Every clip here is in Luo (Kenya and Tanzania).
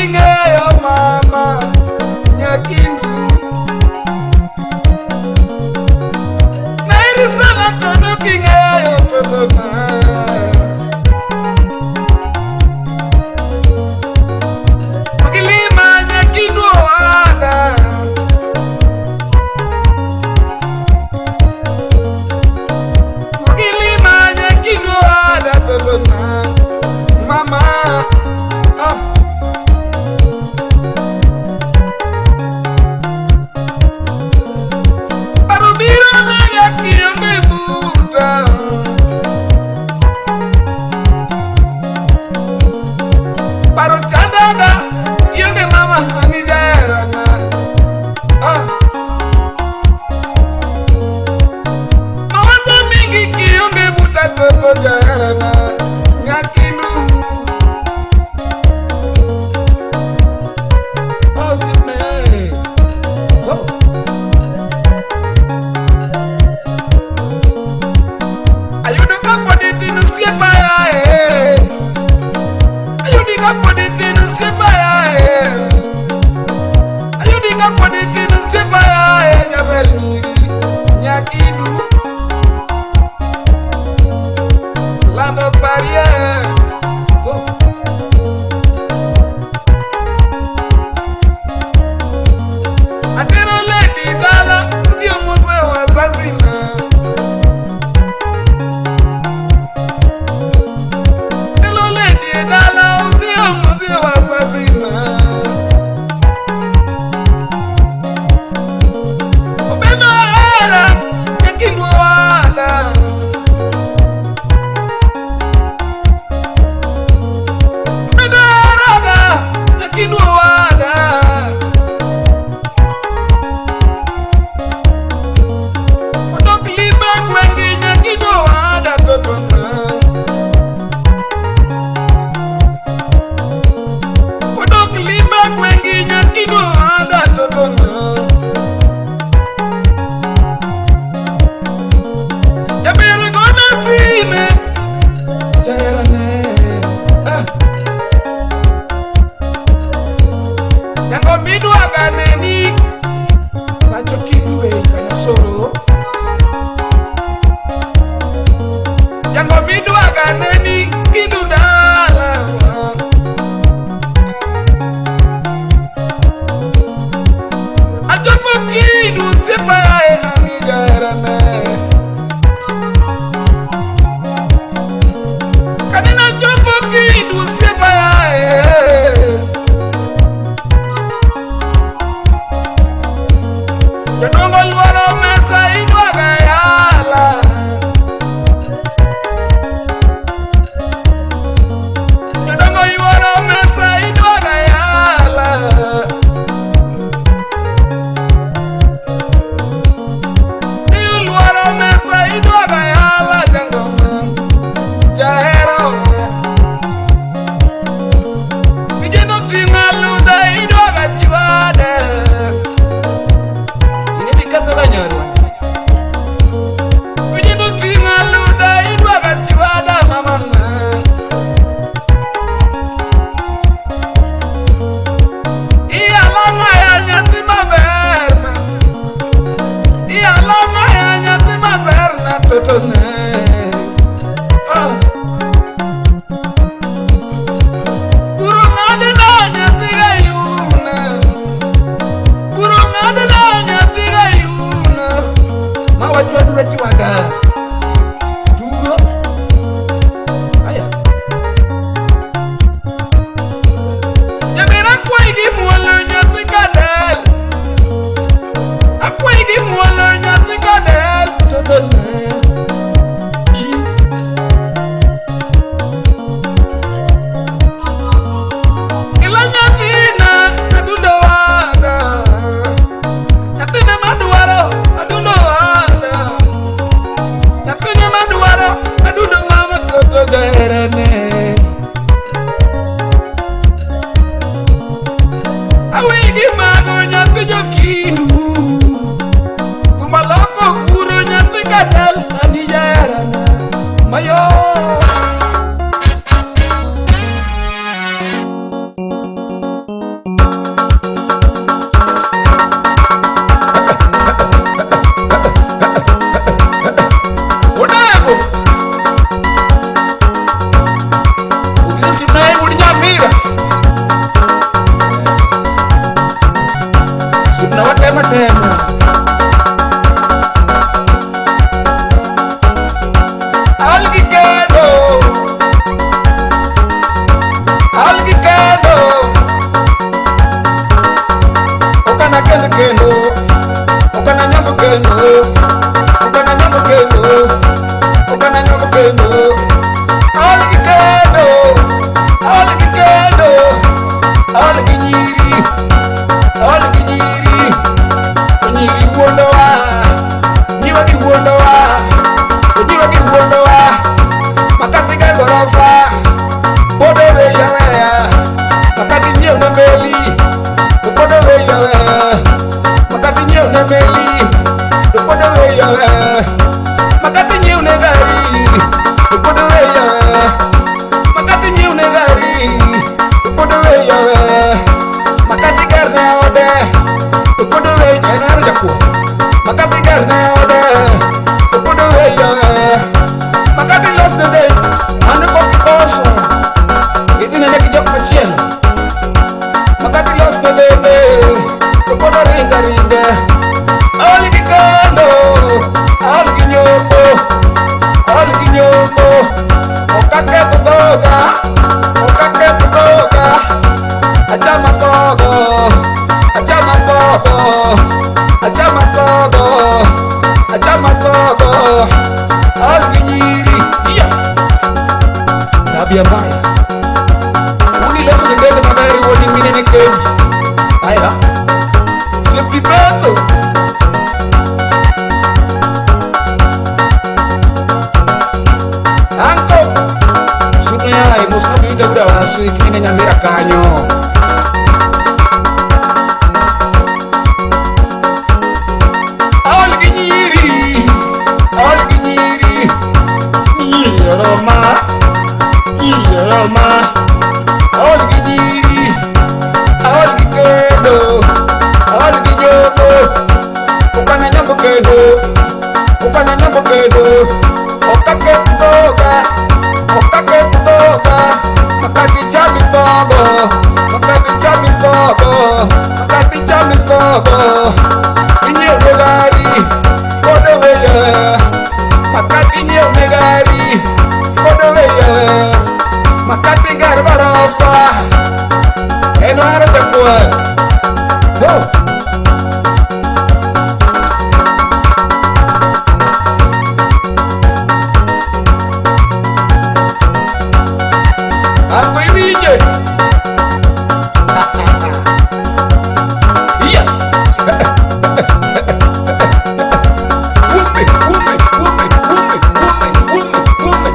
king'eyo mama nyakindu. Naeri sana tono king'eyo totona. Ukilima nyakindu owada. Ukilima nyakindu owada totona. Mama. Ah. Paro biro nega kionge buta. Paro chandaga kionge mama ani jaherana. Ah. Mawazo mingi kionge buta toto jaherana nyakindu. Oh, Sydney. Oh. Ayudo kapod itin osiepa yae. Ayudi kapod itin osiepa yae. Ayudi kapod itin osiepa yae. Jaber nyiri nyakindu. Lando parie. Oh. Atero lady dala udhi omose wazazina. Telo lady dala udhi omose wazazina. kendi. Aya. Sepi betho. Anko. Sudna ya mosna bi da wasi kine nyamira kanyo. Aol gi nyiri. Aol gi nyiri. Nyiri roma. Nyiri roma. Aol gi nyiri. Aol gi kendo. Aol gi nyombo. Ukana nyombo kendo. Ukana nyombo kendo. Okake toga. Okake toga. Makati chami togo. Makati chami togo. Makati chami togo. Inyo megari. Kodo weya. Makati inyo megari. Kodo weya. Makati garbarafa. Eno haro jakuak. Ho. Aku iwinje. Iya. Ume, ume, ume, ume, ume, ume, ume.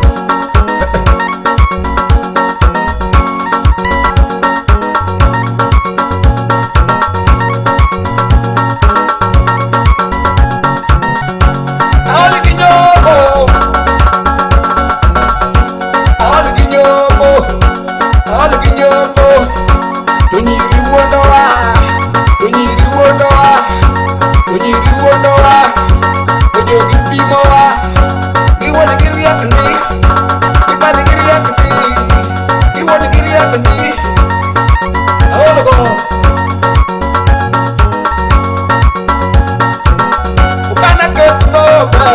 Aol gi nyombo. Aol gi nyombo. Aol gi nyombo. To nyiri wuondowa. To nyiri wuondowa. To nyiri wuondowa. To jogi pimowa. Giwuon gi riek ndi. Gibani gi riek ndi. Giwuon gi riek ndi. Aol go. Ukana ketho dhoga.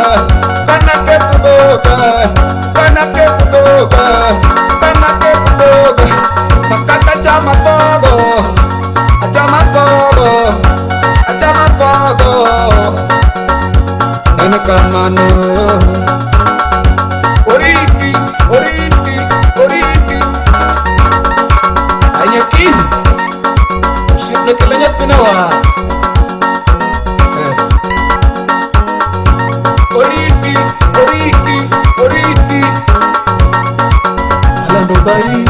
Ukana ketho dhoga. Ukana ketho dhoga. Ukana ketho dhoga. Makata chama togo. Achama togo. Achama togo. En kamano. Oriti, oriti, oriti. Anyakini. Osiepne kelo nyathine wa. Oriti, oriti, oriti. Alando bai.